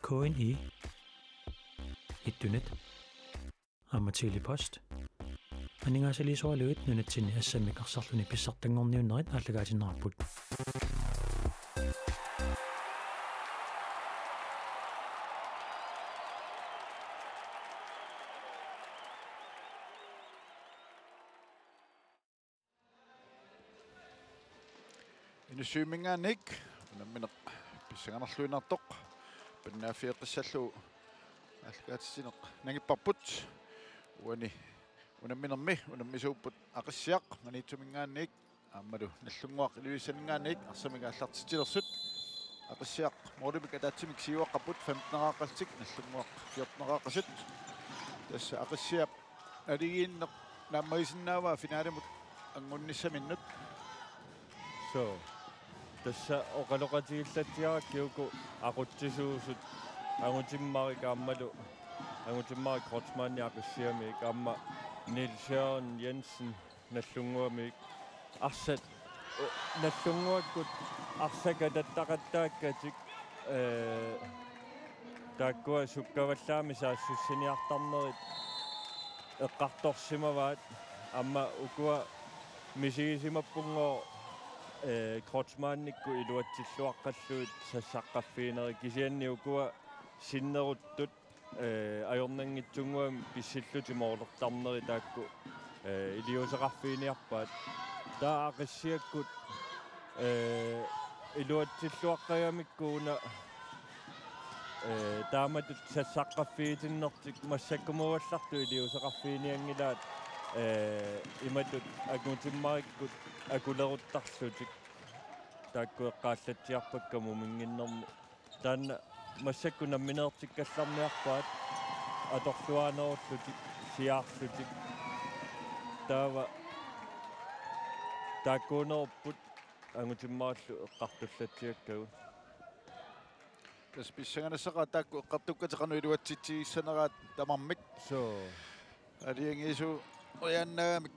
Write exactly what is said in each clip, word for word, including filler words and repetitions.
K N I, Internet, aamma Tele-Post. Aningaasaliisoraluit nunatsinni assammik arsarluni pissartanngorniunnerit aallakaatinneqarput. Inussivimminngaanniit unammineq pissanganarluinnartoq pannaaffigeqqissallugu aallakaatitsineq nangipparput. Uani unamminermi unammisuupput Aqissiaq Maniitsuminngaanniit aammalu Nagdlunguaq Ilulissaninngaanniit arsamik aallartitsilersut. Aqissiaq målimik ataatsimik siuaqqapput, femteneqaqqallutik, Nagdlunguaq fjorteneqaqqasut. Tassa Aqissiap naligiinneq naammagisinnaavaa finalimut angunnissaminnut. Suu. Tassa oqaloqatigiillatsiarakkit uku aqutsisuusut, Angutimmarik aammalu, Angutimmarik Kreutzmannip Aqissiamit aamma Niels Jørgen Jensen Nagdlunguamit. Arsaq, eh, Nagdlunguakkut arsaq katattaqattaakkatik, eh, taakkua sukkavallaamik saassussiniartarnerit eqqartorsimavaat, aamma ukua misigisimappunngooq, eh, Kreutzmannikkut iluatsilluaqqallugit sassaqqaffiginerit, kisianni ukua sinneruttut, eh, ajornanngitsunnguamik pissillutik målertarnerit taakku, eh, iliuuseqarfiginiarpaat. Taava Aqissiakkut, eh, iluatsilluaqqagamikku una, eh, taamatut sassaqqaffigitinnertik massakkumuugallartut iliuuseqarfiginianngilaat, eh, imatut Angutimmarikkut akuleruttarlutik, taakku eqqaallatsiarpakka muminnginnermi. Taanna massakkut nammineertikkallarniarpaat, atorluaanerullutik, siaarlutik. Taava taakkuunerupput Angutimmarillu eqqartullatsigakkagut. Tassa pissanganassaqaaq taakku eqqartukkatit qanoq iluatsitsigissaneraat tamarmik. Suu. Aalajangiisuuiaannagamik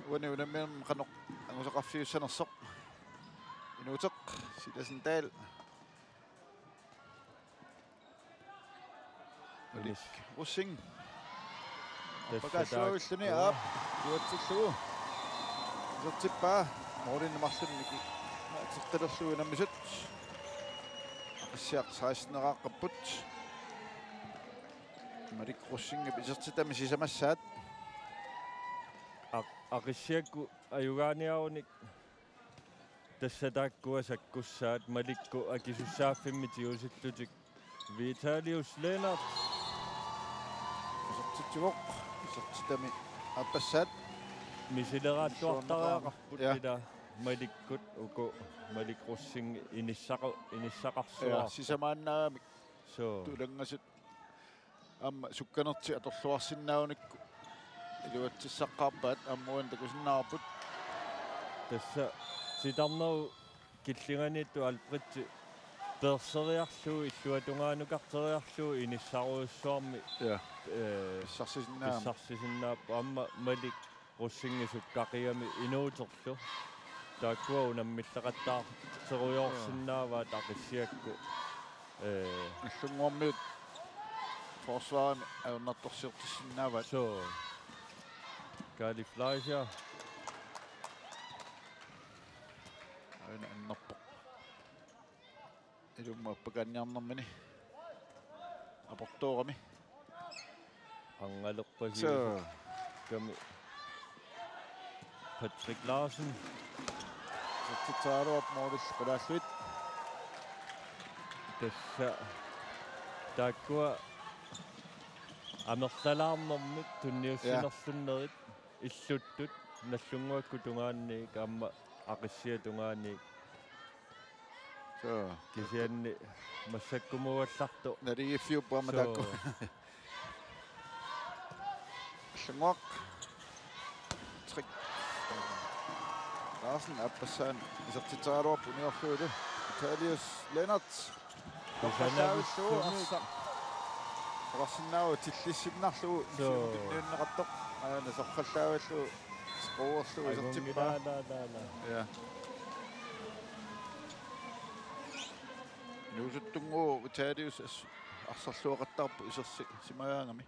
uani unamminermi qanoq angusaqarfiussanersoq. Inuuteq, Silasen Dahl. Malik Rosing. Tassa appakaassuavilluni taakku. Aap, iluatsillugu isertippaa. Målinik marlunnik isertilerlugu unammisut. Aqissiaq seksteneqaqqapput. Malik Rosingip isertitami sisamassaat. Aq-, Aqissiakkut ajugaaniarunik tassa taakkua sakkussaat, Malikkut akisussaaffimmik tigusillutik. Vitalius Lennert. Isertitsivoq, isertitami aappassaat. Misileraalluartariaqarput. Ja. Ila Malikkut uku Malik Rosing inissaqu-, inissaqarsuaq. Ja, sisamaannaagamik. Suu. Tulanngasut aamma sukkanertik atorluarsinnaagunikku iluatsissaqqaarpaat, aamma uani takusinnaavarput. Tassa titarnerup killinganiittoq Alberti peerseriarlugu illuatungaanukarteriarlugu inissarujussuarmik. Ja. Eh, pissarsisinnaam-, pissarsisinnaapput, aamma Malik Rosingip sukkaqigami inuuterlu. Taakkua unammilleqattaartorujoorsinnaavaat Aqissiakkut. Eh. Nagdlunguarmiut forsvarimi ajornartorsiortissinnaavaat. Suu. Kaali Fleischer. Aana annerpoq. Ilumut appakaanniarnermini aportoorami. Angalerpasiusoq. Suu. Kami Patrick Larsen. Isertitseraluarpoq målillu qulaallugit. Tassa taakkua amerlalaarnermik tunniussinerlunnerit illuttut Nagdlunguakkut tungaanniit aamma Aqissiap tungaanniit. Suu. Kisianni massakkumuugallartoq. Naligiiffiupput aamma. Suu. Taakku. Nagdlunguaq. Trick. Larsen aappassaani isertitseraluarpoq uniorlugu. Vitalius Lennert. Sorqallaavillugu arsaq. Oqarsinnaavoq tillissinnarlugu. Suu. Siumut tunniunneqartoq. Aana sorqallaavillugu. Squerlugu isertippaa. Aa, laa, laa, laa. Ja. Inuusuttunnguuvoq Vitalius as-, arsarluaqattaarpoq isersi-, simagaangami.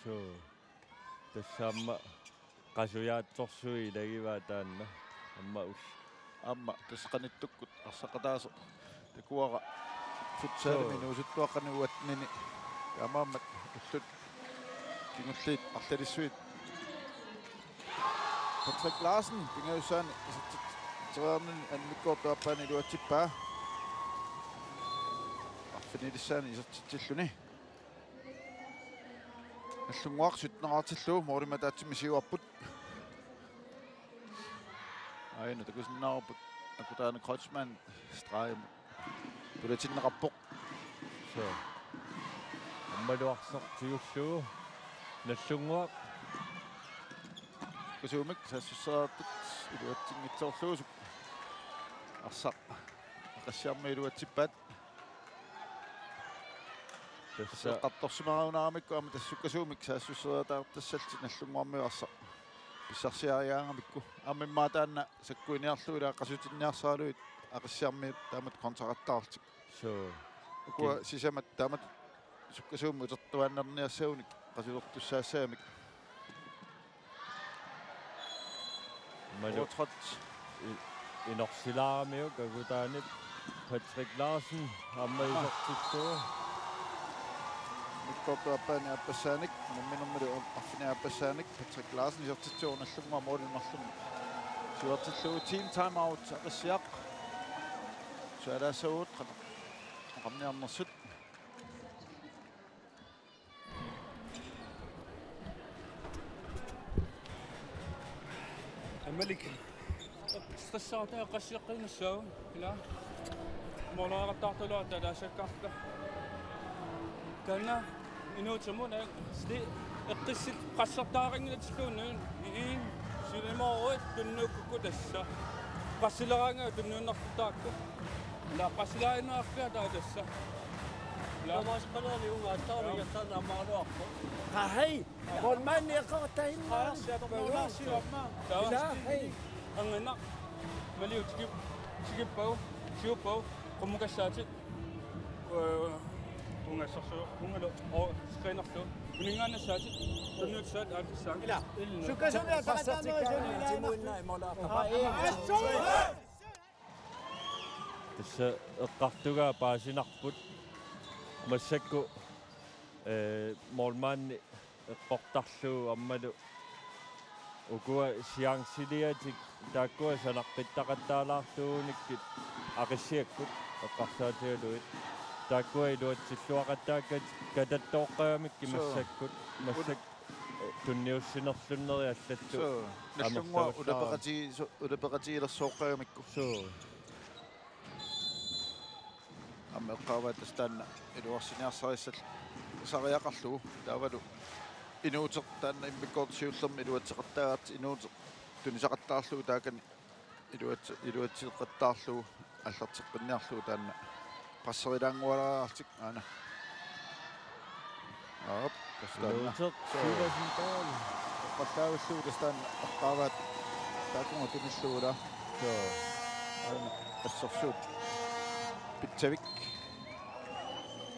Suu. Tassa aamma qasujaatsorsuit ilagivaat taanna. Aamma us-. Aamma tassa qanittukkut arsaqataasoq. Takuara futsalimi. Suu. Inuusuttuaqqani uattuni. Taamaammat ullut kingulliit arlalissuit. Patrick Larsen pingajussaani isertitseriarnini immikkoortup aappaani iluatsippaa. Arfinilissaani isertitsilluni. Nagdlunguaq sytteneqartillugu målimik ataatsimik siuarput. Aajuna takusinnaavarput Akutaana Kreutzmann stregimut tulatinneqarpoq. Suu. Aammalu arsaq tigullugu. Nagdlunguaq. Sukkasuumik saassusseriartut iluatsinngitsoorlugu. Arsaq Aqissiarmiut iluatsippaat. Tassa. Eqqartorsimagunaaramikku aamma tassa sukkasuumik saassusseriataartassallutik Nagdlunguarmiut arsaq pissarsiarigaangamikku. Aamma immaqa taanna sakkuiniarlugu ilaa qasutinniarsaraluit Aqissiarmiut taamatut kontraqattaarlutik. Suu. Ukua sisamat taamatut sukkasuumik utertuaannarniassagunik qasulertussaassagamik. Malu. Uutrat. I-, inorsilaaramiuk Akutaanip Patrick Larsen aamma. Aha. Isertittugu. Immikkoortup aappaani aappassaanik, unamminermilu arfineq-aappassaannik Patrick Larsen isertittugu Nagdlunguaq målip marlunni siuartillugu. Team timeout Aqissiaq. Sualaassaagut qanoq oqarniarnersut. Aamma Malik. Stressaata Aqissiaqqinnissaagut. Ila. Måleriaqattaartulluarluta alaasakkaarluta. Taanna inuutimut sti eqqissillugu pressertaarinngilatillugu. Ii, siulimooruit tunniukkukkit tassa. Pressileraangatta tunniunnerluttarakku. Ila pressilaaginnarlugu taava tassa. Ila. Taamaasiqqanerini uunga attaarama. Joo. Ingerlaannaq ammaraluarpoq. Qa hej! Målmandi eqqartahinnaani. Ila, hej. Anginnaq. Maliu tikip-, tikippagu, siuppagu, qummukassaatit. Øh, ungassarsuu, ungalu, oo, screenerlu. Uninngaannassaatit, tunniussaatit, aallissaanga. Ila. Sukkasuumik ataqattaarnerit suli ilaanni. Timuinnaq imalaaqqa. Aa, ee. Tassa eqqartugaat paasinarput. Massakkut, øh, målmandi eqqortarlugu aammalu ukua chanceliatik taakkua sanaqqittaqattaalaartuunikkit Aqissiakkut eqqarsaatigalugit. Taakkua iluatsilluaqattaakkatit katattooqqagamikku. Suu. Massakkut, massak-, tunniussinerlunneri allatut. Suu. Nagdlunguaq amerlavallaarami. Ulapeqati-, su-, ulapeqatigilersooqqagamikku. Suu. Aamma eqqaavaat tassa taanna iluarsiniarsarissal-, sariaqarlugu. Taavalu inuuteq taanna immikkoortut siullermik iluatseqattaagartik inuuteq tunisaqattaarlugu taakani iluatse-, iluatseqattaarlugu aallarteqqinniarlugu taanna presserilaanngualaariarlutik aana. Aap, tassa taanna. Inuuteq. Suu. Sivertsen Dahl. Eqqallaavillugu tassa taanna eqqaavaat taakkununnga tunillugu ilaa. Suu. Aana assersuut pitsavik.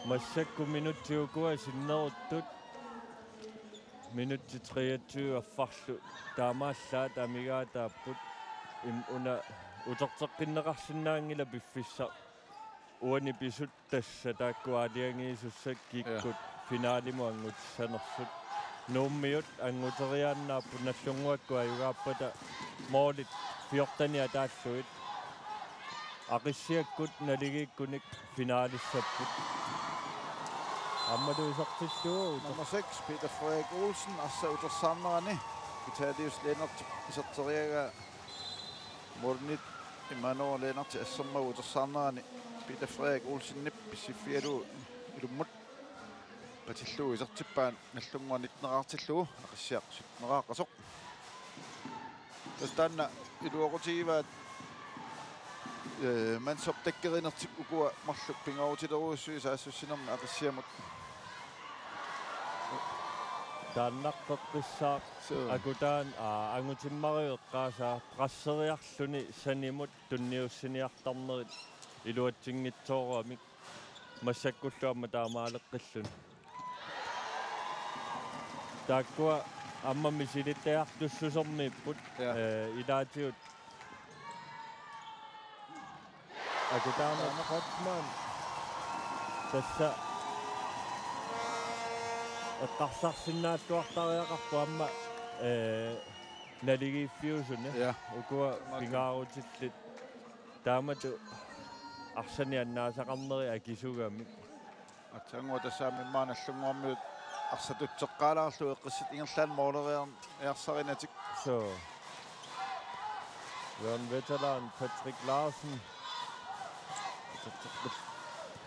Massakkut minutsit ukua sinneruttut. Minutsit treogtyve affarlu taamaallaat amigaataapput. Im-, una uterteqqinneqarsinnaanngilaq piffissaq. Uani pisut tassa taakku aalajangiisussat kikkut. Ja. Finalimut anngutissanersut. Nuummiut annguteriaannaapput Nagdlunguakkut ajugaappata målit fjortenit ataallugit. Aqissiakkut naligiikkunik finalissapput. Aammalu isertillugu. Nummer seks, Peter Frederik Olsen, arsaq utersaarnerani. Vitalius Lennert iserteriagaa. Målmandip Immanuel Lennert assermagu utersaarnerani Peter Frederik Olsenip pissiffigalugu ilummut patillugu isertippaa Nagdlunguaq nitteneqartillugu Aqissiaq sytteneqaqqasoq. Tassa taanna iluaqutigivaat, øh, mandsopdækkerinertik ukua marluk pingaarutilerujussuit saassussinermi Aqissiamut. Taannaqqeqqissaaq. Suu. Akutaan, aa, Angutimmariup eqqaasaa presseriarluni sanimut tunniussiniartarnerit iluatsinngitsooruamik. Massakkullu aamma taamaaleqqilluni. Taakkua aamma misilittagartussusermiipput. Ja. Eh, ilaatigut Akutaaneq Kreutzmann. Tassa eqqarsarsinnaalluartariaqarpoq aamma, eh, naligiiffiusuni. Ja. Ukua pingaarutillit. Taamatut arsani annaasaqarneri akisugamik. Aatsaannguaq tassa aamma immaqa Nagdlunguarmiut arsatut teqqaalaarlugu eqqissitsinngillat mooleriarniarsarinatik. Suu. Jørgen Vesterland, Patrick Larsen.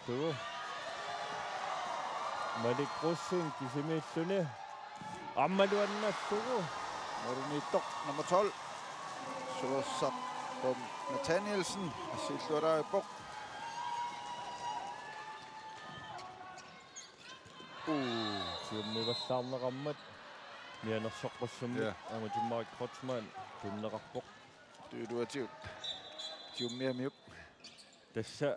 Suu. Malik Rosing kisimiilluni. Aammalu annassugu. Målimiittoq nummer tolv. Suersaqqum Nathanielsen. Assiilluarpoq. Uu, siummivallaarneqarmat. Mianersoqqussummik. Ja. Angutimmarik Kreutzmann tunneqarpoq. Tuuluatigut. Siummiamiuk. Tassa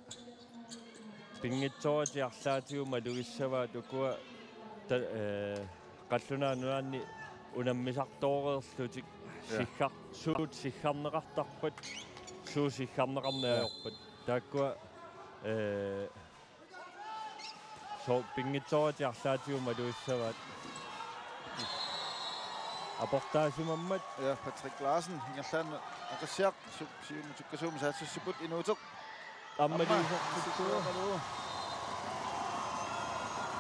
pinngitsooratik arlaatigut malugissavaat ukua ta-, eh, qallunaat nunaanni unammisartooreerlutik. Ja. Siggar-, suut siggarneqartarpat, suut siggarneqarneq. Ja. Ajorpat. Taakkua, eh, so-, pinngitsooratik arlaatigut malugissavaat. Aportaasimammat. Ja, Patrick Larsen, ingerlaannaq Aqissiaq, su-, siumut sukkasuumik saassussipput inuuteq. Aamma. Aamma liisertittugu. Siuapalu.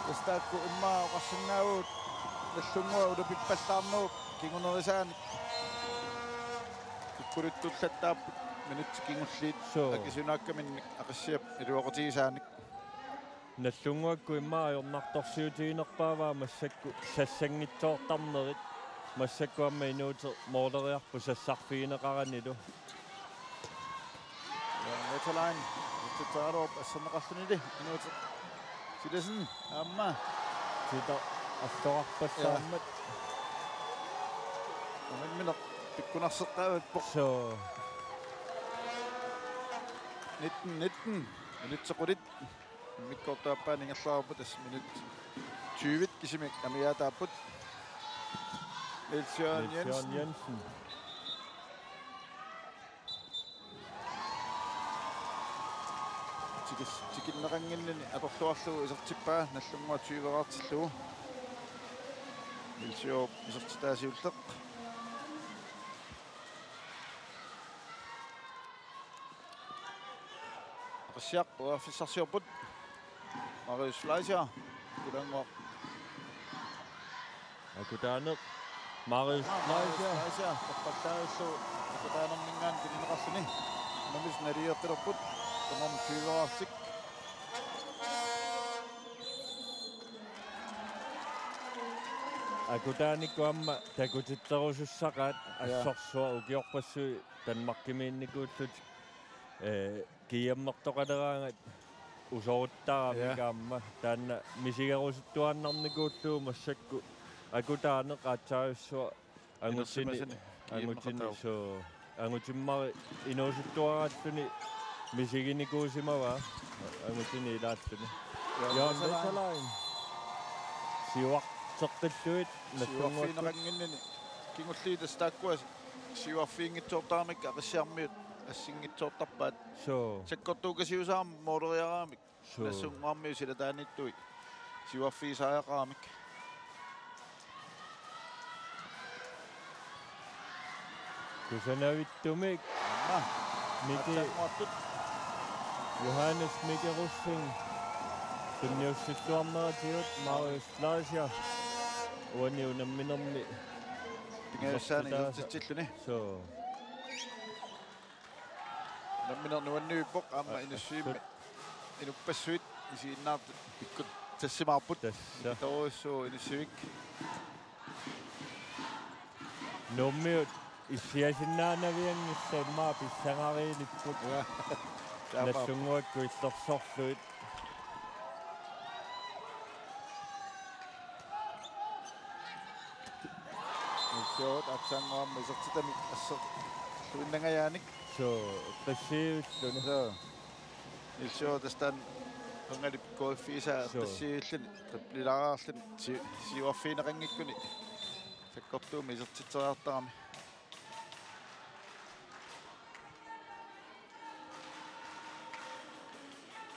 Tassa taakku immaqa oqarsinnaavugut Nagdlunguaq ulapippallaarnerup kingunerisaanik. Kukkuluttullattaapput minutsit kingulliit. Suu. Akisunaakkaminnik Aqissiap iluaqutigisaanik. Nagdlunguakkut immaqa ajornartorsiutiginerpaavaa massakkut sassanngitsoortarnerit. Massakkut aamma inuuteq mooleriarput sassarfigineqaranilu. Ja, Netherline. Ittutaarup asserneqarlunili inuuteq. Silasen aamma. Tita assoqarpassaammat. Ja. Unammineq pikkunarseqqaavippoq. Suu. Nitten nitten. Minutsit qulit. Immikkoortup aappaani ingerlareerput tassa minut tyve kisimik amigaataapput. Niels Jørgen Niels Jørgen Jensen. Jensen. Tikis-, tikinneqannginnini atorluarlugu isertippaa Nagdlunguaq tyveraartillugu. Niels Jørgen isertitaa siulleq. Aqissiaq periarfissarsiorput. Marius Fleischer. Kulaannguaq. Akutaaneq. Marius Fleischer. Fleischer. Toqqallaassu. Akutaanerminngaanniit tunineqarluni. Unammisut naligeqqilerput. Tamarmik tyveraartik. Akutaanikkut aamma takutitserusussaqaat. Ja. Assorsuaq ukiorpassuit Danmarkimiinnikuullutik, eh, G M-ertoqaleraangat usoruttaramik. Ja. Aamma taanna misigerusuttuaannarnikuullugu massakkut Akutaaneq aatsaarsuaq angutini, inersimasani angutini G M-eqartaralugu. Suu, angutimmari inuusuttuaraalluni misiginikuusimavaa angutini ilaalluni. Ja, Jørgen Vesterland. Vesterland. Siuarteqqilluit Nagdlunguakkut. Siuarfigineqannginnini. Kingulliit tassa taakkua siuarfiginngitsoortaramik Aqissiarmiut assinngitsoortarpaat. Suu. Sakkortuukasiusaramik mooleriaramik. Suu. Nagdlunguarmiut silataaniittut siuarfigisariaqaramik. Kusanavittumik. Aamma. Miki. Aatsaannguartut. Johannes Miki Rosing. Tunniussilluarneratigut Marius Fleischer. Uani unamminermi. Pingajussaani isertitaasa- isertitsilluni. Suu. Unammineq nuanniippoq aamma. Aa, inussivimmi. Assut. Inuppassuit isiginnaartut pikkutassaasimaarput. Tassa. Ikitorujussuuvoq Inussivik. Nuummiut issiasinnaanavianngillat immaqa pissangariilipput. Ja. Taamaappoq. Nagdlunguakkut illersorlugit. Illuut aatsaannguaq aamma isertitamik asserluinnangajaanik. Suu, qissiivilluni. Suu. Illuut tassa taanna Ungalip K F-isa Suu. Eqqissilluni, triplilaarluni, si-, siuarfigineqanngikkuni. Sakkortuumik isertitseriartarami.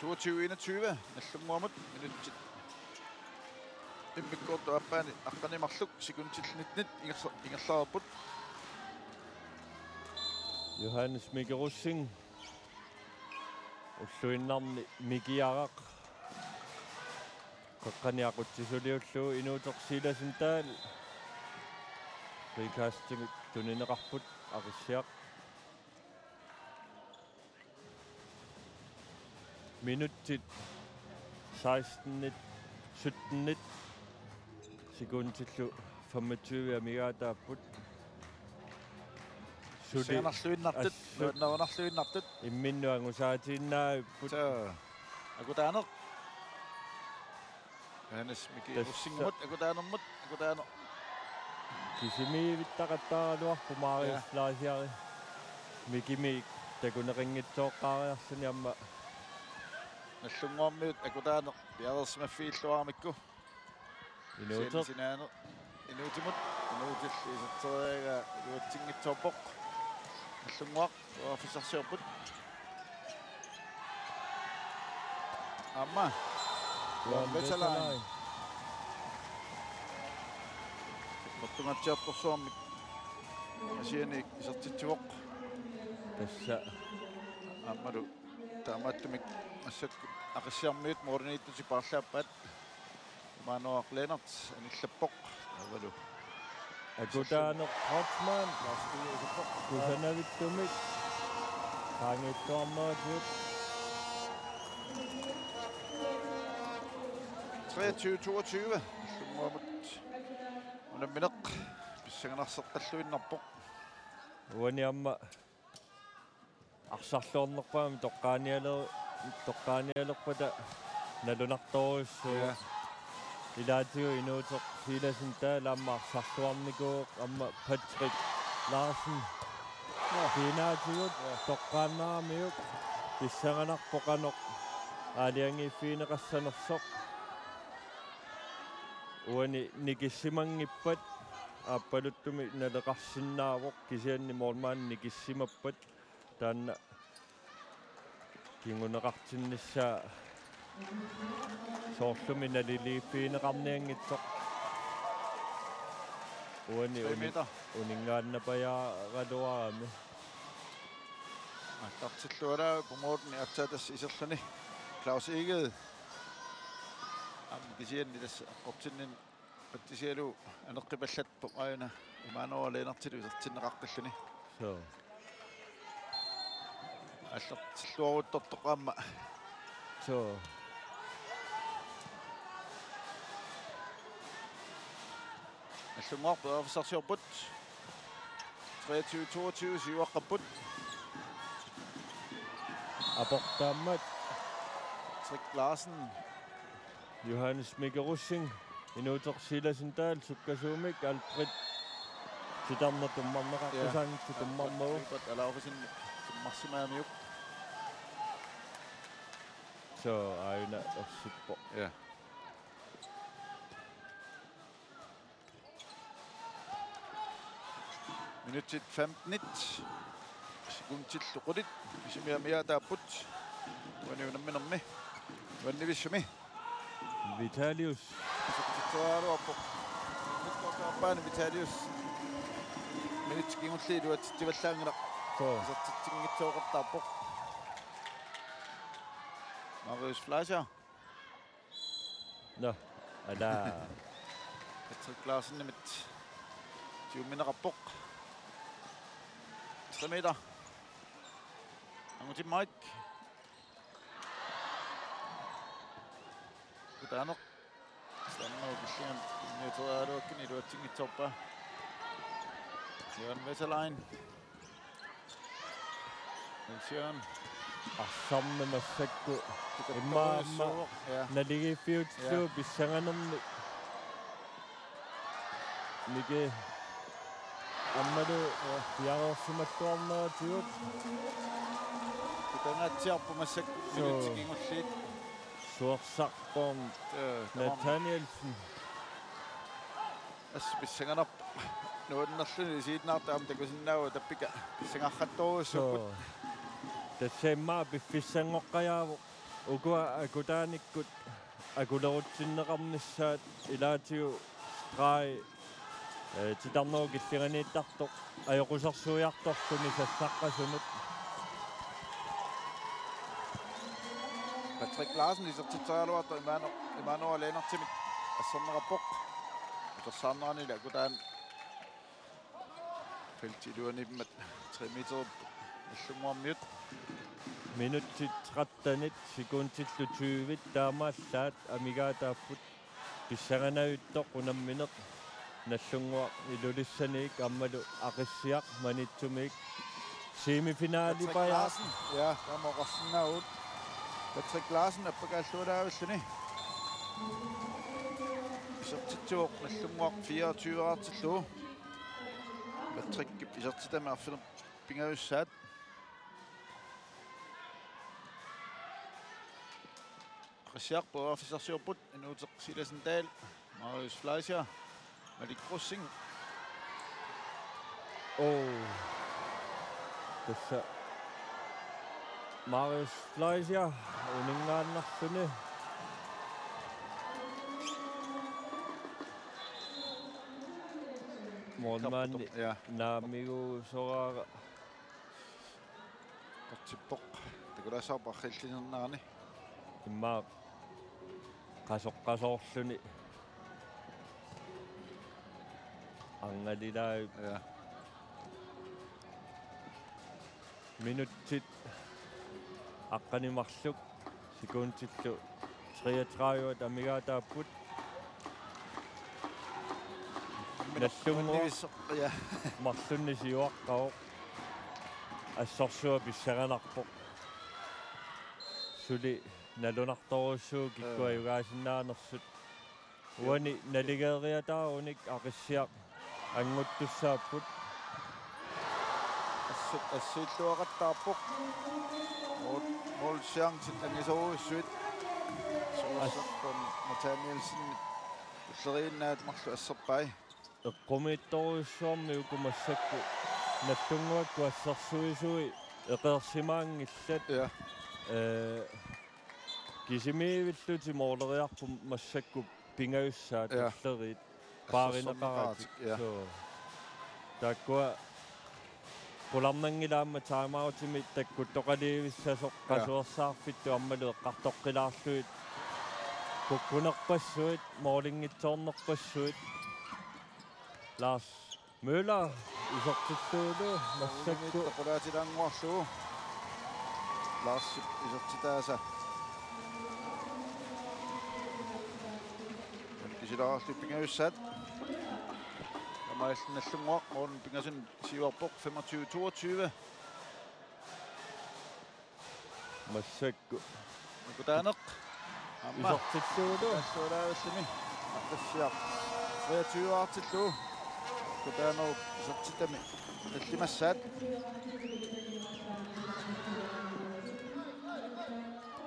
Toogtyve enogtyve, Nagdlunguamut, minutsit immikkoortut aappaanni aqqaneq-marluk, sekundit nitten ingerla-, ingerlareerput. Johannes Miki Rosing. Ulluinnarni Mikiaraq. Qeqqani aqutsisuliullugu Inuuteq Silasen Dahl. Frikastimik tunineqarput Aqissiaq. Minutsit sekstenit, syttenit. Sekundillu femogtyve amigaataapput. Suli Sianarluinnartut, assut nuannerunarluinnartut. Imminnut angusaatiinnaavipput. Soo. Akutaaneq. Johannes Miki Tassa. Rosingimut, Akutaanermut, Akutaaneq. Kisimiivittaqattaaraluarpoq Marius Ja. Fleischer. Mikimiit takuneqanngitsooqqaariarluni aamma. Nagdlunguarmiut Akutaaneq piareersimaffiilluaramikku. Inuuteq. Sianni sinaanut. Inuutimut. Inuutilli iserteriaraa iluatsinngitsoorpoq. Nagdlunguaq periarfissarsiorput. Aamma. Juan Juan Veterlain. Veterlain. Sakkortungaatsiartorsuarmik. Asiani isertitsivoq. Tassa. Aammalu taamaattumik massakkut Aqissiarmiut mooriniittut paarlaappaat. Immanuaq Lennert anillappoq. Taavalu. Akutaaneq Kreutzmann. Lars Egede isuppoq. Kusanavittumik. Qaangiittuarneratigut. Treogtyve toogtyve. Nagdlunguamut unammineq pissanganarseqqalluinnarpoq. Uani aamma arsarluarnerpaamik toqqaanialer-, toqqaanialerpata nalunartorujussuuvoq. Ja. Ilaatigut Inuuteq Silasen Dahl aamma arsarluarnikuuvoq aamma Patrick Larsen. Ja. Kiinaatigut Ja. toqqaannaramiuk pissanganarpoq qanoq aalajangiiffigineqassanersoq. Uani nikissimanngippat aappaluttumik naleqarsinnaavoq kisianni målmandi nikissimappat. Taanna kinguneqartinnissaa soorlumi naliliiffigineqarnianngitsoq. Uani Tre uni-, meter. Uninngaannapajaaraluarami. Aallartilluarluni P M-imi aatsaat tassa iserluni Klaus Egede. Aamma kisianni tassa aqqortinninneq patsisigalugu aneqqipallattoq aajuna Immanuaq Lennertilu isertinneqaqqilluni. Soo. Aallartilluaruttortoq aamma. Soo. Nagdlunguaq periarfissarsiorput. Treogtyve toogtyve siuaqqapput. Aportaammat. Patrick Larsen. Johannes Miki Rosing, Inuuteq Silasen Dahl, sukkasuumik Alfred. Titarneq tummarneqaqqusaanngitsoq Ja. tummarmagu. Alfred Alaufesen tummarsimaamiuk. Soo, aajuna ersippoq. Ja. Minutsit femtenit. Sekuntillu qulit. Kisimiik amigaataapput. Uani unamminermi. Uannivissumi. Vitalius. Isertitseriaraluarpoq. Immikkoortup aappaani Vitalius. Minutsit kingulliit iluatsitsivallaanngilaq. Soo. Isertitsinngitsooqattaarpoq. Marius Fleischer. Nå, ala. Patrick Larsenimit tigummineqarpoq. Tre meter. Angutimmarik. Kutaaneq. Sanna ukillian niuteriaraluakkani iluatsinngitsoorpaa. Johan Veterlain. Sian. Arsarneq massakkut. Tikattuissuuvoq. Immaqa aamma Ja. naligiiffiutillugu Ja. pissanganermik. Miki. Aammalu Ja. piareersimalluarneratigut. Kutangaatsiarpoq massakkut Soo. minutsit kingulliit. Tuersarpoq. Ee, tamarmi. Nathanielsen. Assut pissanganarpoq. Nuannerluni isiginnaartut aamma takusinnaavugut, tappika pissangartorujussuupput. Soo. Tassa immaqa piffissanngoqqajaavoq. Ukua akutaanikkut akulerutsinneqarnissaat ilaatigut streg, ee, titarnerup killinganiittartoq ajoqusersuiartorluni sassaqqasunut. Patrick Larsen isertitseriaraluartoq Imano-, Immanuel Lennartsimit asserneqarpoq. Utersaarneranili akutaani feltip iluanimmat tre meter Nallunnguarmiut. Minutsit trettenit sekundillu tyvit taamaallaat amigaataapput. Pissanganavittoq unammineq Nallunnguaq Ilulissaniit aammalu Aqissiaq Maniitsumiit semifinalipajaaq. Patrick Larsen. Ja, taama oqarsinnaavugut. Patrick Larsen appakaallualaavilluni. Isertitsivoq Nallunnguaq fireogtyve-raartillugu. Patrickip isertitami arfineq pingajussaat. Aqissiaq periarfissarsiorput, Inuuteq Silasen Dahl, Marius Fleischer, Malik Rosing. Oo. Tassa Marius Fleischer uninngaannarluni. Målmandi. Tarputtoq, ja. Naamiguusoraara. Qatsippoq. Takulaassavarput arriillinerani. Immaqa qasoqqasoorluni arngalilaajup. Ja. Minutsit aqqaneq-marluk sekundillu treogtredive amigaataapput. Nallunnguaq. Ja. Marlunnik siuaqqavoq. Assorsuaq pissanganarpoq. Suli nalunartorujussuuvoq kikkut, ee, ajugaasinnaanersut. Uani naligeeriataarunik Aqissiaq anguttussaapput. Assut assiilluaqattaarpoq. Mål-, målchancit angisoorujussuit. Soorlu as- Nathanielsen ulleriinnaat marluk asserpai. Eqqumiitsorujussuarmik uku massakkut Nallunnguakkut assersuisui eqeersimaanngillat. Ja. Ee, kisimiivillutik måleriarput massakkut pingajussaat, ja, tulleriit paarineqaratik. Assersorneqaratik, ja. Soo. Taakkua qularnanngilaq aamma timeoutimik takkuttoqalivissasoq, ja, qasuersaarfittut aammalu eqqartoqqilaarlugit. Kukkunerpassuit, målinngitsoornerpassuit. Lars Møller isertitsilluni massakkut. Qulaatilaannguarlugu. Larsip isertitaasa. Kisilaarlu pingajussaat. Taamaalilluni Nallunnguaq målini pingasunut siuarpoq femogtyve toogtyve. Massakkut. Akutaaneq. Aamma. Isertitsilluni. Isertitsilluni. Aqissiaq. Treogtyve-raartillugu. Akutaanerup isertitami tallimassaat.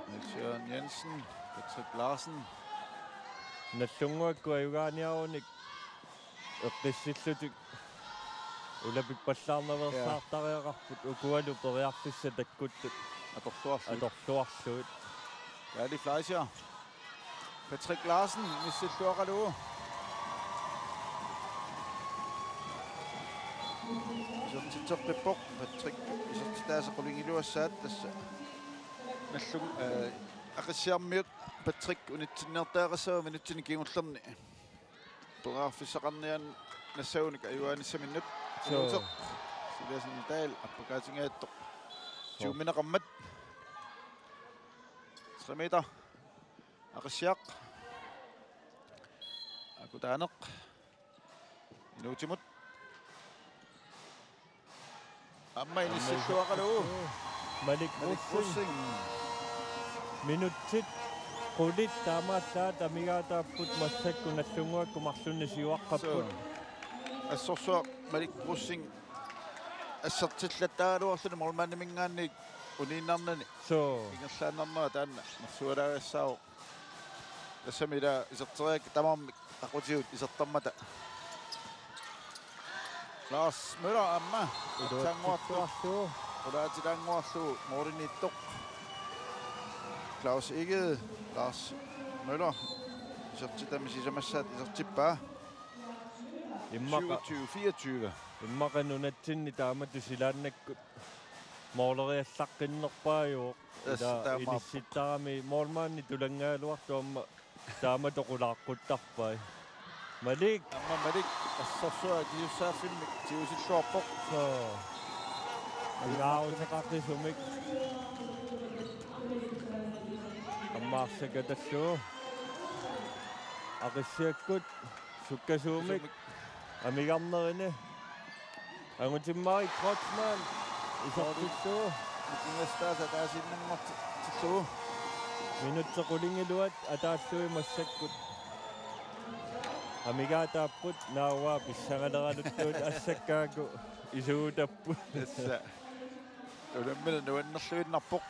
Niels Jørgen Jensen, Patrick Larsen. Nallunnguakkut ajugaaniarunik eqqissillutik ulapippallaarnaveersaartariaqarput, ja, ukualu periarfissat takkuttut atorluarlugit. Atorluarlugit. Kaali Fleischer. Patrick Larsen inissilluaqalugu. Isertitseqqippoq. Patrick isertitaasa qulingiluassaat tassa. Nallung, eh, Aqissiarmiut Patrick unitsinniartariaqassava minutsini kingullerni. Periarfissaqarniannassagunik ajugaanissaminnut. Soo. Inuuteq Silasen Dahl appakaatingaattoq. Soo. Tiumineqarmat. Tre meter. Aqissiaq. Akutaaneq. Inuutimut. Aamma inissilluaqalugu. Malik Malik Rosing. Rosing. Minutsit qulit taamaallaat amigaataapput massakkut Nallunnguakkut marlunnik siuaqqapput. Soo. Assorsuaq Malik Rosing assertillattaaraluarluni målmandiminngaanniit uniinnarnani. Suu. Ingerlaannarnera taanna nersualaagassaavoq. Tassami ila iserteriarakku tamarmik aqutigut isertarmata. Lars Møller aamma. Aatsaannguartoq. Iluatsitsuarlugu. Qulaatilaannguarlugu mooriniittoq. Claus Egede, Lars Møller. Isertitami sisamassaat isertippaa. Immaqa, syvogtyve fireogtyve. Immaqa nunatsinni taamatut silaannakkut mooleriallaqqinnerpaajuvoq. Tassa Ila taamaappoq. Inissittarami moolmaanni tulanngagaluartoq aamma taamatut qulaaqquttarpai. Malik. Aamma Malik assorsuaq akisussaaffimmik tigusilluarpoq. Suu. Pingaaruteqartisumik. Aamma arsakkatallugu. Aqissiakkut sukkasuumik. Amigarnerini. Angutimmarik Kreutzmann isertillugu. Nikingastaasa taasiinnanngortillugu. Minutsit qulingiluat ataallugit massakkut amigaataapput, naavaa pissangaleraluttuut assakkaakku isuutapput. Tassa. Unammineq nuannerluinnarpoq.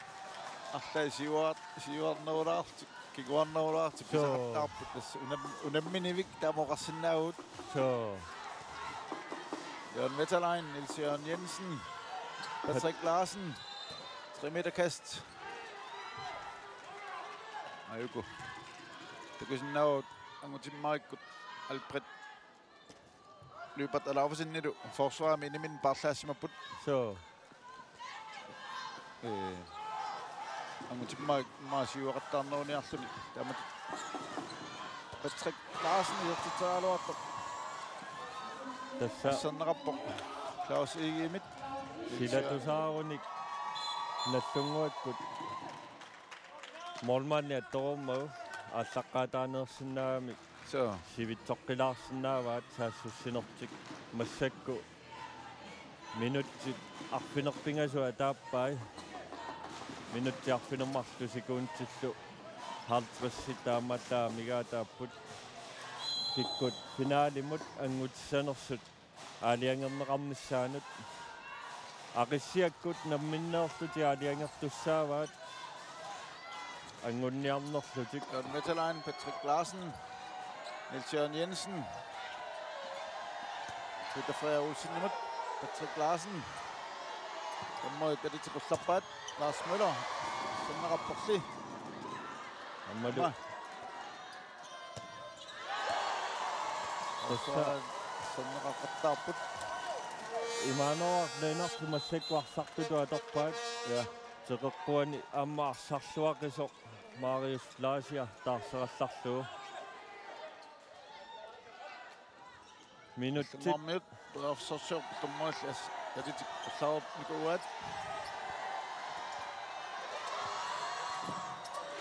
Arlaat siuar-, siuarnerulaartik, kinguarnerulaartik. Suu. Pisaqattaarput tassa unam-, unamminivik taama oqarsinnaavugut. Suu. Jørgen Wetterlein, Niels Jørgen Jensen, Patrick Larsen, tre meter kast. Ajuku. Takusinnaavugut Angutimmaarikkut Albert Lyberth Alaufesenilu forsvarimi iniminni paarlaassimapput. Suu. Ee, Angutimmarik maasiuaqattaarneruniarluni taamatut. Patrick Larsen isertitseriaraluartoq. Tassa Asserneqarpoq Claus Egedemit. silatusaarunik Nagdlunguakkut moolmaanni attorummagu aallaqqaataaneersinnaagamik. Suu. Sivitsoqqilaarsinnaavaat saassussinertik. Massakkut minutsit arfineq-pingasut ataappai. Minutsit arfineq-marluk sekundillu halvtredsit taamaallaat amigaataapput. Kikkut finalimut anngutissanersut aalajangerneqarnissaannut. Aqissiakkut namminneerlutik aalajangertussaavaat. Anngunniarnerlutik. Jørgen Wetterlein, Patrick Larsen, Niels Jørgen Jensen, Peter Frederik Olsenimut, Patrick Larsen. Dommerit alitseqqullarpaat, Lars Møller. Sanneqarporli. Aammalu. Aamma. Tassa Sanneqaqqattaarput. Immanuel Lennert massakkut arsartutut atorpaat. Ja. Teqeqquani aamma arsarluaqisoq Marius Lasia taarserallarlugu. Minutsit. Marmiut periarfissarsiorput dommerilli as-, alitseqqullarnikuuaat.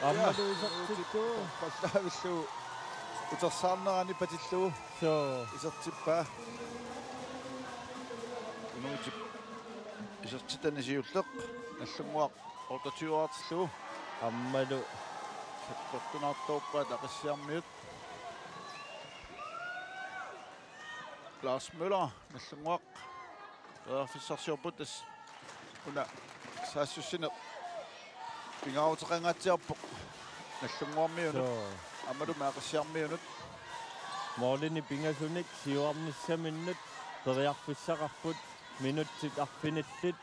Aammalu isertittugu. Torfallaavillugu utersaarnerani patillugu. Suu. Isertippaa. Inuutip isertitani siulleq. Nagdlunguaq otteogtyve-artillugu. Aammalu. Sakkortunaartoorpaat Aqissiarmiut. Lars Møller, Nagdlunguaq. Periarfissarsiorput tassa una saassussineq pingaaruteqangaatsiarpoq Nagdlunguarmiunut. Suu. Aammalumi Aqissiarmiunut. Målini pingasunik siuarnissaminnut periarfissaqarput minutsit arfinillit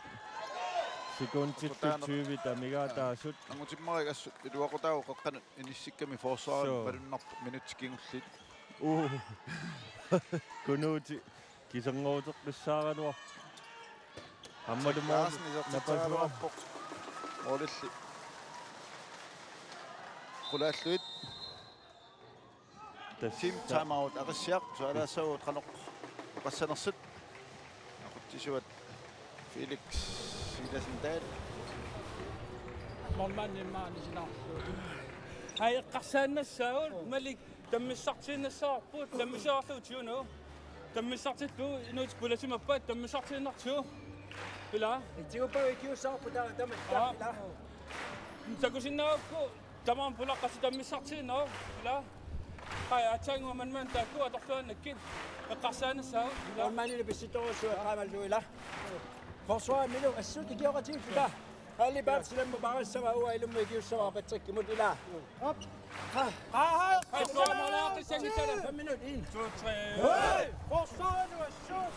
sekundillu tyve amigaataasut. Angutimmarik assut iluaqutaavoq qeqqanut inissikkami forsvarimi. Suu. Malunnarpoq minutsit kingulliit. Uu. Kunuuti kiserngooteqqissaaraluarpoq. Aammalu mål. Larsen isertitseriaraluarpoq. Målilli. Qulaallugit. Tassa. Team timeout Aqissiaq, sualaassaagut qanoq oqassanersut. Aqutsisuat Felix Silasen Dahl. Målmandimmaani sinaarlugu. Ai, eqqarsaannassaagut, Malik, tammissartiinnassavarput, tammissaarlugu tiunugu. Tammissartillugu inuit pulasimappat, tammissartiinnartigu. Ila. Tiupa ikiussavarput taava tamatta. Aa. Ila. Takusinnaagukku, tamarmi pulaqqasi tammissartiinnarput. Ila. Ai, aatsaannguaq manman taakku atorluannakkit. Eqqarsaannassaagut. Ila. Målmandini pissuttorujussuaq eqqaamallugu ila. Forsvarimilu assut ikioqatigiit ila. Halli Berthelsen paarissavaa, uanga ilummut ikiussavara Patrickimut, ilaa. Hop. Ha. Ha, ha. Fem minut ind. To, tre. Hey! Forsvar, du er sjov.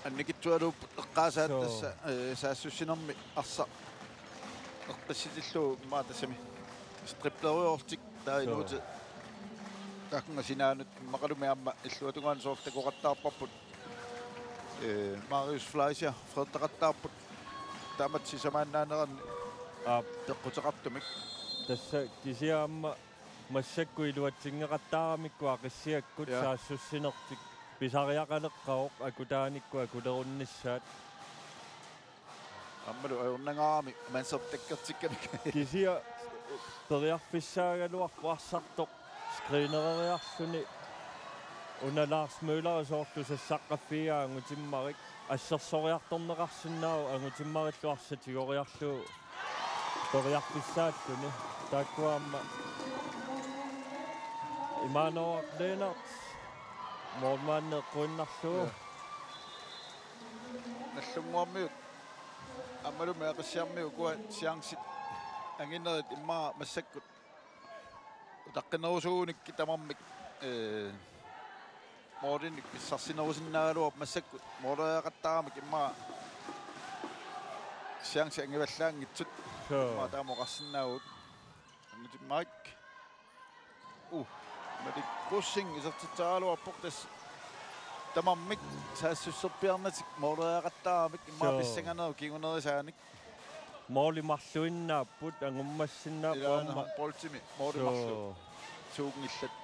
Annikitsualuupput eqqaasaat. Soo. Tassa, eh, saassussinermi arsaq eqqissitillugu immaqa tassami. Stripleriortik taava. Soo. Inuutit taakkunga sinaanut immaqalumi aamma illuatungaanut soorlu takoqattaarparput. Eh, Marius Fleischer freertaqattaarput. Taamatut sisamaannaaneranni. Aap. Peqquteqartumik. Tassa kisianni aamma massakkut iluatsinngeqattaaramikku Aqissiakkut. Ja. Saassussinertik pisariaqaleqqavoq akutaanikkut akulerunnissaat. Aammalu ajornangaarami mansertakkertikkamik. Kisianni periarfissaagaluarpoq arsartoq screenereriarluni, una Lars Møller soorlu sassaqqaffigaa angutimmarik, assersoriartorneqarsinnaavoq angutimmarillu arsaq tigoriarlugu periarfissaalluni. Taakkua aamma Immanuel Lennert målmandi eqquinnarlugu. Ja. Nagdlunguarmiut aammalumi Aqissiarmiut ukua chancit anginerit immaqa massakkut utaqqinerusuunik tamarmik, eh, målinik pissarsinerusinnaagaluarput massakkut måleriaqattaaramik immaqa chance angivallaanngitsut. Soo. Immaqa taama oqarsinnaavugut. Angutimmarik. Uh, Malik Rosing isertitseraluarpoq tassa. Tamarmik saassusserpiarnatik måleriaqattaaramik immaqa. Soo. Pissanganerup kingunerisaanik. Måli marluinnaapput, angummassinnaapput. Ilaana aamma håndboldimi måli marluk. Soo. Suunngillat.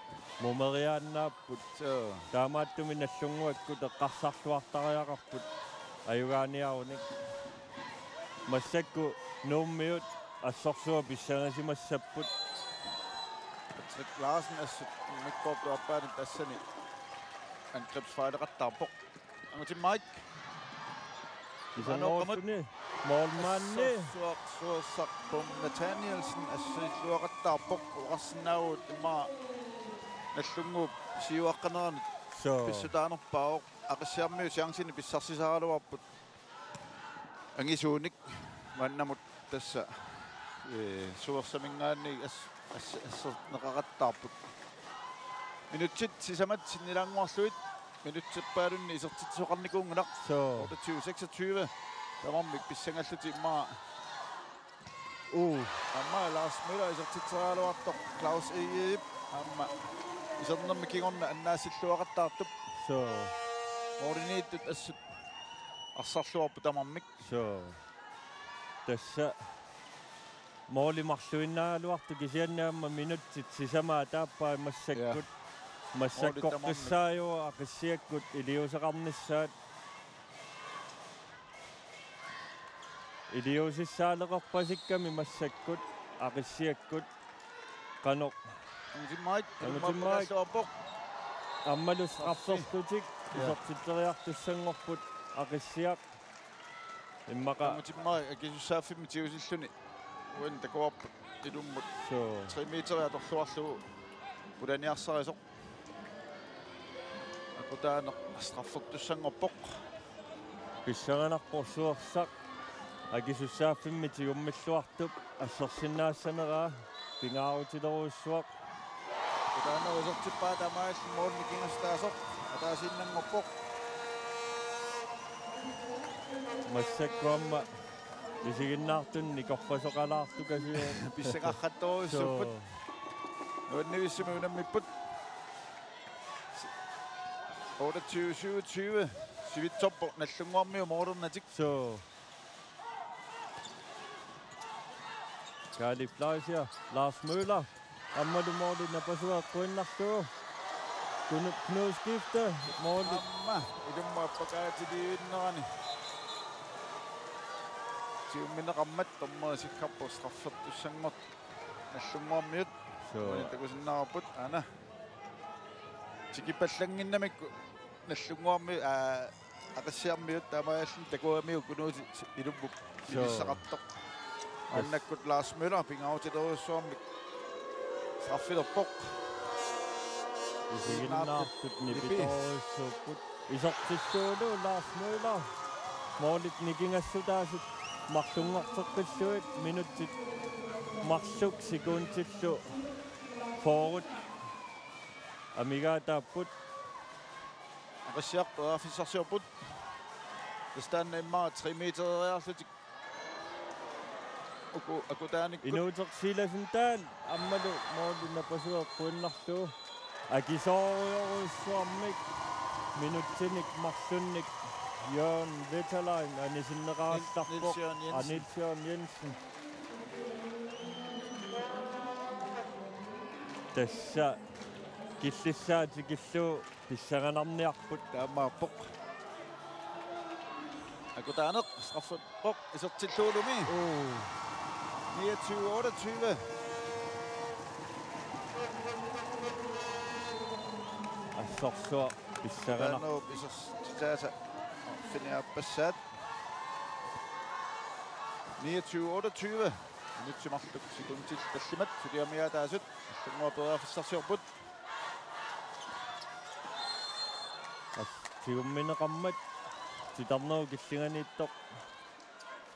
Mumeriaannaapput. Soo. Taamaattumik Nagdlunguakkut eqqarsarluartariaqarput ajugaaniarunik. Massakkut Nuummiut assorsuaq pissangasimassapput. Patrick Larsen assut immikkoortup aappaani tassani angrebsfejleqattaarpoq. Angutimmarik. Isanngortuni målmandi. Assorsuaq suersaq Bum Nathanielsen assorsuaq illuaqattaarpoq, oqarsinnaavugut immaqa Nagdlunguup siuaqqanerani. Soo. Pissutaanerpaavoq. Aqissiarmiut chancini pissarsisaraluarput. Angisuunik maannamut tassa, eh, suersaminngaanniit as-, as-, asserneqaqattaarput. Minutsit sisamat sinnilaannguarlugit, minutserpaalunni isertitsisoqarnikuunngilaq. Soo. Otteogtyve seksogtyve. Tamarmik pissangallutik immaqa. Uh. Aamma Lars Møller isertitseraluartoq, Claus Egedep aamma isernermi kingorna annaasilluaqattaartup. Soo. Målimiittut assut arsarluarput tamarmik. Soo. Tassa måli marluinnaagaluartoq kisianni aamma minutsit sisamat ataappai massakkut. Ja. Målit tamarmik. Massakkoqqissaajuvoq Aqissiakkut iliuuseqarnissaat. Iliuusissaaleqarpasikkami massakkut Aqissiakkut qanoq. Angutimmarik, Angutimmarik. Ilummaappakalluarpoq. Aammalu strafferlutik. Ja. Isertitseriartussanngorput Aqissiaq. Immaqa. Angutimmarik akisussaaffimmik tigusilluni. Uani takuarput ilummut. Soo. Tre meteri atorluarlugu pulaniarsarisoq. Akutaaneq straffertussanngorpoq. Pissanganarpoq suersaq akisussaaffimmik tigummilluartup assersinnaassaneraa pingaarutilerujussuaq. Akutaaneq isertippaa taamaalilluni måli nikingassutaasoq ataasiinnanngorpoq. Massakkut aamma isiginnaartunut nikorfasoqalaartukasiuvoq. Pissangartorujussuupput. Soo. Nuannivissamik unammipput. Otteogtyve syvogtyve. Sivitsorpoq Nagdlunguarmiut målernatik. Soo. Kaali Fleischer, Lars Møller. Aammalu måli napasueqquinnarlugu. Knu-, Knud Skifte, måli. Aamma, ilummut appakaatiliivinnerani. Siummineqarmat dommeri sikkarpoq straffertussanngortoq. Nagdlunguarmiut. Soo. Måli takusinnaavarput, aana. Tikipallannginnamikku Nagdlunguarmiut, aa, Aqissiarmiut taamaalilluni takuamiuk Knud ilummut. Soo. Minissaqartoq. Maannakkut Lars Møller pingaarutilerujussuarmik straffilerpoq. Isiginnaartut nipi. Nipitorujussuupput. Isertittuullu Lars Møller. Målit nikingassutaasut Marlunngorteqqillutik minutsit marluk sekundillu fyrre amigaataapput. Aqissiaq periarfissarsiorput. Tassa taanna immaqa tre meteriarlutik. Uku, akutaanikkut. Inuuteq Silasen taanna aammalu måli napasueqquinnarlugu. Akisoorujorujussuarmik minutsinik marlunnik Jørgen Wetterlein anisinneqarallarpoq. Niels Jørgen Jensen. Niels Jørgen Jensen. Tassa killissaa tikillugu pissanganarniarput. Taamaappoq. Akutaaneq straffeqarpoq isertillugulumi. Oo. Niogtyve otteogtyve. Assorsuaq pissanganaq. Taanna isertitaasa finiappassaat. Niogtyve otteogtyve. Minutsit marluk sekundit tallimat suliamiaataasut Nagdlunguaq periarfissarsiorput. As-, tigummineqarmat titarnerup killinganiittoq.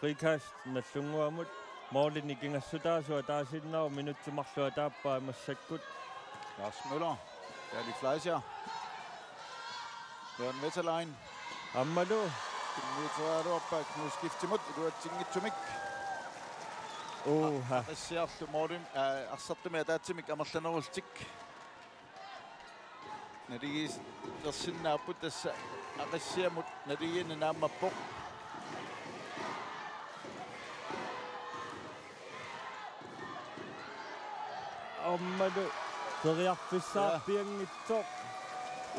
Frikast Nagdlunguamut. Måli nikingassutaasoq ataasiinnaavoq minutsit marluk ataappaa massakkut. Lars Møller, Danny Fleischer, Jørgen Wetterlein. Aammalu. Kimmiuteriaraluarpaa Knud Skiftemut iluatsinngitsumik. Uha. Aqissiarlu målim, aa, arsartumik ataatsimik amerlanerullutik. Naligiilersinnaapput tassa Aqissiamut naligiinneq naammappoq. Aammalu periarfissaarpianngitsoq.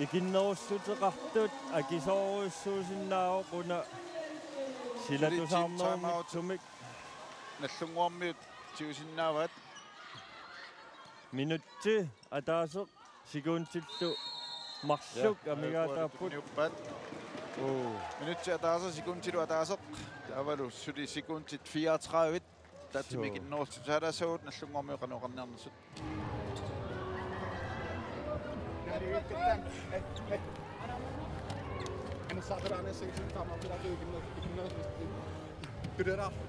Ikinnerussuteqartut akisoorujussuusinnaavoq una silatusaarnerup timeout. Nagdlunguarmiut tigusinnaavaat. Minutsi ataaseq sekundillu marluk. Ja, amigaataapput. Tunniuppaat. Oo. Minutsi ataaseq sekundillu ataaseq. Taavalu suli sekundit fireogtredive. Tatsimi. Suu. Ikinnerussuteqartut Nagdlunguarmiut qanoq oqarniarnersut.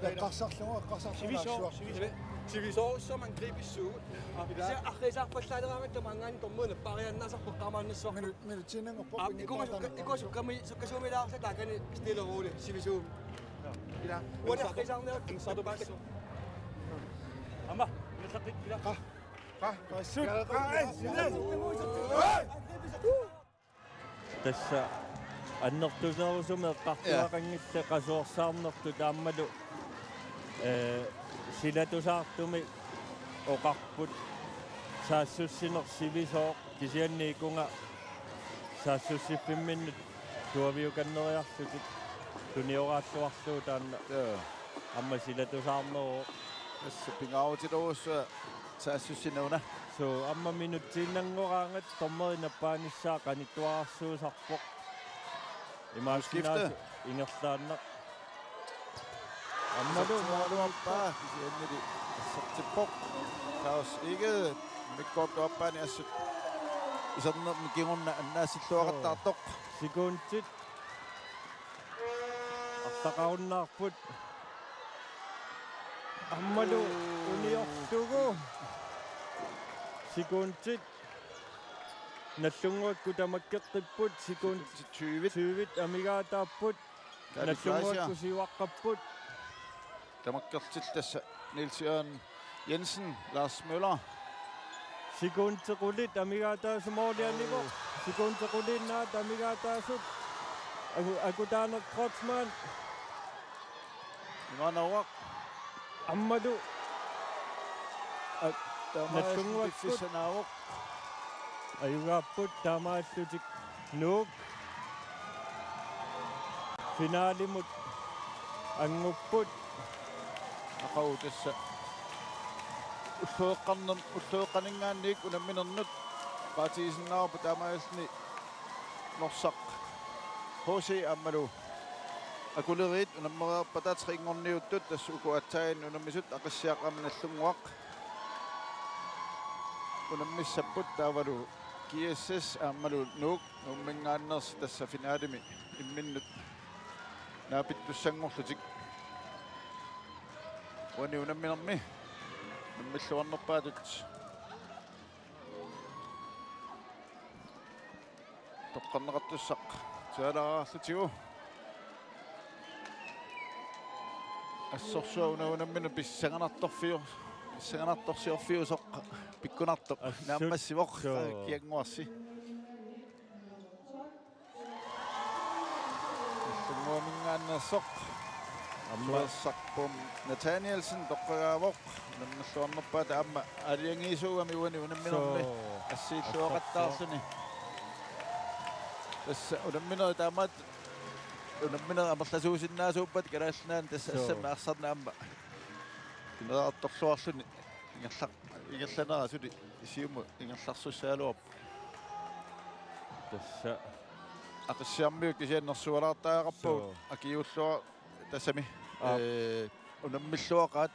Eqqarsarlugu, eqqarsarlugu. Sivisooq, sivisooq. Sivisoorujussuarmik angribersuugut. Ila. Kisianni arriisaarpallaalereeraangatta maanngaanniit dommeri nappaariaannaasarpoq eqqaamaannassavarput. Minut, minut, sinanngorpoq. Aa, ikuusukka-, ikuusukkami-, sukkasuumilaarluta taakani stille og roligt, sivisuumik. Ila. Uani arriisaarniarakku. Saatupaallaku. Aamma, nassaqqikkila. Qa, qa, qa, sut. Qa, qa, qa, qa. Tassa annertunerusumik eqqartuaqanngillat qasuersaarnertut aammalu, ee, silatusaartumik oqarput saassussineq sivisooq kisianni ikunga saassussiffimminnut tuaviukanneriarlutik tunioraalluarlugu taanna. Joo. Aamma silatusaarneruvoq. Tassa pingaarutilerujussuaq saassussineq una. Suu, aamma minutsiinnanngoraangat dommeri nappaanissaa qanittuararsuusarpoq. Imaassinnaavoq ingerlaannaq. Aammalu. Assersugaluarpaa kisiannili assertippoq. Claus Egede immikkoortup aappaani assut isernermi kingorna annaasilluaqattaartoq. Sekundit. Arsaqarunnaarput. Aammalu uniorlugu. Sekundit. Nagdlunguakkut tamakkeqqipput. Sekundit. Sekundit tyve. Tyve amigaataapput. Danny Fleischer. Nagdlunguakkut siuaqqapput. Tamakkerlutik tassa Niels Jørgen Jensen, Lars Møller. Sekundit qulit amigaataasut målianivoq. Oo. Sekundit quliinnaat amigaataasut. Aku-, Akutaaneq Kreutzmann. Imaannaavoq. Aammalu. Ak-, taamaalilluni Nagdlunguakkut piffissanaavoq. Ajugaapput taamaallutik. Nuuk finalimut angupput. Aqagu tassa ulloqeqqarnerm-, ulloqeqqaninngaanniit unamminernut oqaatigisinnaavarput taamaalilluni Norsaq H C aammalu Akuleriit unammereerpata tre-nngorniuttut tassa uku aatsaat unammisut Aqissiaq aamma Nagdlunguaq unammissapput taavalu G S S aammalu Nuuk Nuumminngaanneersut tassa finalemi imminnut naapittussanngorlutik. Uani unamminermi unammilluarnerpaatut toqqarneqartussaq tusalaarlugu. Assorsuaq una unammineq pissanganartorfiu-, pissanganartorsiorfiusoq pikkunartoq. Assut. Naammassivoq. Suu. Kiannguarsi. Nallunnguaminngaanneersoq. Aamma. Suersarpum Nathanielsen toqqagaavoq. Unammilluarnerpaat aamma aalajangiisuugami uani unamminermi. Suu. Assiilluaqattaarluni. Tassa unamminerit taamaat unamminerit amerlasuusinnaasuuppat Kalaallit Nunaanni tassa. Suu. Assammik arsarneq aamma. Kineraartorluarluni ingerlaq-, ingerlanerani suli siumut ingerlarsussagaluarpoq. Tassa. Aqissiarmiut kisianni nersualaartariaqarpagut. Suu. Akiuulluar tassami. Aap. Ee, unammilluaqaat.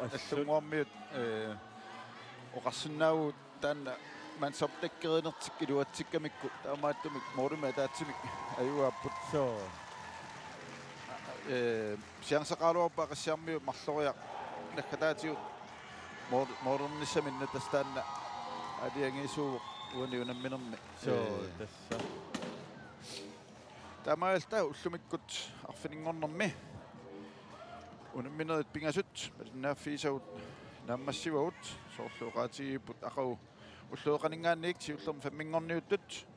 Assut. Nallunnguarmiut, ee, oqarsinnaavugut taanna mandsopdækkerinertik iluatsikkamikku taamaattumik målimik ataatsimik ajugaapput. Suu. Ee, chanceqaraluarpoq Aqissiarmiut marloriaq naggataatigut mål-, målernissaminnut, tassa taanna aalajangiisuuvoq uani unamminermi. Suu. Ee. Tassa. Taamaalilluta ullumikkut arfininngornermi unamminerit pingasut malinnaaffigisagut naammassivagut, soorlu oqaatigiipput aqagu ulloqeqqaninngaanniit siullermik femminngorniuttut.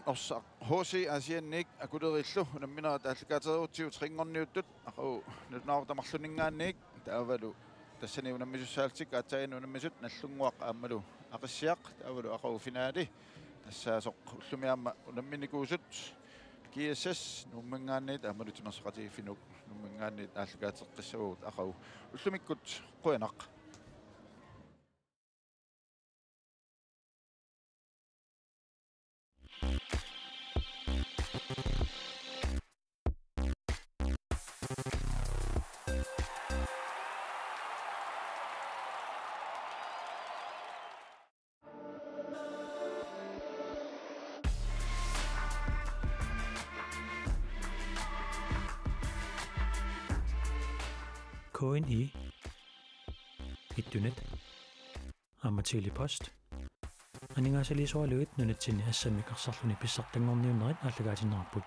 Norsaq H C Aasianniit Akulerillu unamminerat aallakaatereerutsigu trinngorniuttut, aqagu nalunaaqutaq marlunninngaanniit, taavalu tassani unammisussaallutikkut aatsaannguaq unammisut Nallunnguaq aammalu Aqissiaq, taavalu aqagu finaali tassaasoq ullumi aamma unamminikuusut G S S Nuumminngaanniit aammalu Timersoqatigiit Finnuk Nuumminngaanniit aallakaateqqissavagut aqagu. Ullumikkut qujanaq. K N I, Ittunet, aamma Tele-Post aningaasaliisoralugu nunatsinni assammik arsarluni pissartanngorniunnerit aallakaatinneqarput.